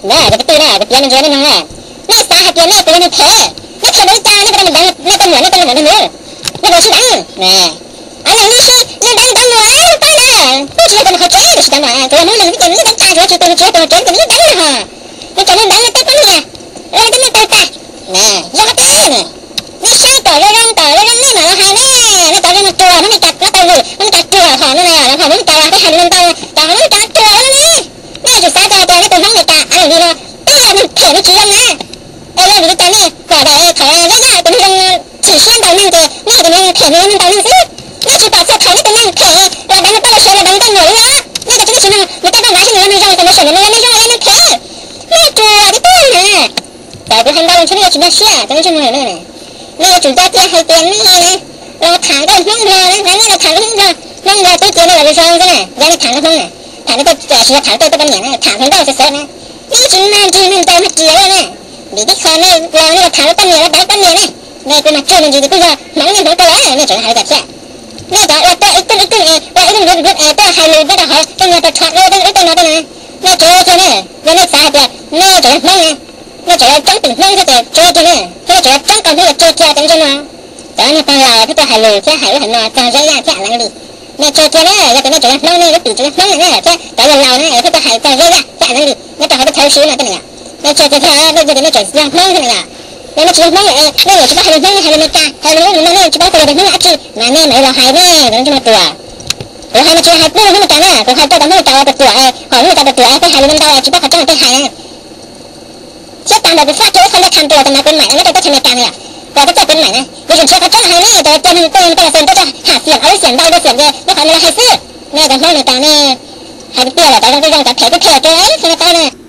Ntawd cov kwv tij na, kuv piav me ntsis nej mloog na. Nej xav hais tias nej puas yog neeg phem? Nej phem npaum li cas nej puas tau deev nej tej nyuam, nej tej nyuam deev lawm? Nej puas sib deev? Aw, nej sib, nej deev cov nyuam lub pab na, twb tsis yog tus mus qhov tsev, tab sis cov nyuam tsuas yog Hmoob neeg, vim tias nws lub teb tsa tsuav tsis tus nws tsis yog tus qhov tsev, nws lub deev na ho. Nws tseem mus deev nws tej poj niam, nws tej niam tais tas. Yog tias nej saib kom zoo zoo, kom zoo zoo nej mam los hais ne, nej cov zoo no ruam, Hmoob Meskas no tau vwm, Hmoob Meskas ruam hom no na, los hom Hmoob Meskas los peb hais lus no ntau, cov Hmoob Meskas ruam no ne. Nej yuav tsum xav tau hais tias nej tus Hmoob Meskas av li no, twb yog neeg phem neeg tsis zoo na. Es yog vim li cas nej pom daim thaum Zab Yaj tus neeg zoo chim siab ntaus neeg ces nej hais tias nws phem nws yog neeg ntaus neeg xwb? Nej tsis pom txog thaum nej tus neeg phem los deev nws poj niam los deev nws tej nyuam li no? Nej cov tsis, nej tsis mloog nws tej npaj ntav seb nws yog neeg zoo, nws tseem mus xyuas nws yog neeg zoo los yog neeg phem. Nej ruam tib tug na. Txawm kuv hais ntau los ntshe nej yuav tsis nkag siab, cov nej tsis mloog na. Nej yuav tsum nco tias hais tias nej los tham nkauj Hmoob Nplog na, nej los tham nkauj Hmoob Nplog, Hmoob Nplog twb cia nej los zoo zoo xwb na, yog nej tham nkauj Hmoob na, tham nej tej, tsis yog tham tej tej poj niam na, tham hluas nkauj xwb xwb na. Nej tsis mag ntsis neeg ntaus neeg riam li na. Vim tib qho nej los nej los tham lub poj niam los deev poj niam ne. Nej kuj mag tsawg me ntsis ces kuj yog Hmoob nej Hmoob kawg lawm, nej tseem hais li cas thiab? Nej cov ua tuaj ib tug ib tug, ua ib lub npluab npluab es tuaj hais lus nyob rau hauv tej nyuag rau rho ua tej ib tej no tej na. Nej tsuav kiag ne, yog nej xav hais tias nej tseem yog Hmoob ne, nej tseem yuav coob tim Hmoob thiab ces tsuav kiag ne, thiab nej tseem yuav coob rau Hmoob los tsuav kiag cov ntseeg no. Cov niag pog laus thiab tuaj hais lus thiab hais ub hais no txog Zab Yaj thiab Leev Lis. Nej tsuav kiag na, yog tias nej tseem yog Hmoob ne, lub tim tseem yog Hmoob ne, thiab cov yawg laus ne thiab tuaj hais txog Zab Yaj thiab Leev Lis nyob rau hauv teb chaws Suav no thiab ne yom. Nej tsuav kiag thiab, nej yog tias nej tseem yog Hmoob thiab ne yom. Yog nej tsis yog Hmoob, nej yuav tsis paub hais lus Hmoob, hais lus Meskas, hais lus Hmoob no nej tsis paub tias yog Hmoob dab tsi mas nej mam li los hais ne, cov ntseeg no ruam. Kuv hais mas tsis hais pub Hmoob Meskas na, kuv hais rau cov Hmoob Meskas uas ruam ruam, hom Hmoob Meskas ruam ruam, peb hais lus ntau tsis paub qhov tseeb peb hais na. Thiab tag nrho kuv faj kiag ib qho ntawd tham tias tam no kuv maim los nyob rau teb chaws Amelikas no yom, kuv twb txawj kuv maim na, kuv tseem nrhiav qhov tseeb hais ne, cov tias neeg tuaj pej los xes tuaj tso ham xiam, ob lub xiam ntau dua xiam ces lub qhov no los hais xwb. Nej cov Hmoob Meskas ne, hais tiag tiag los cov zoo kuj zoo, cov phem kuj phem, cov ib txhia no paub na.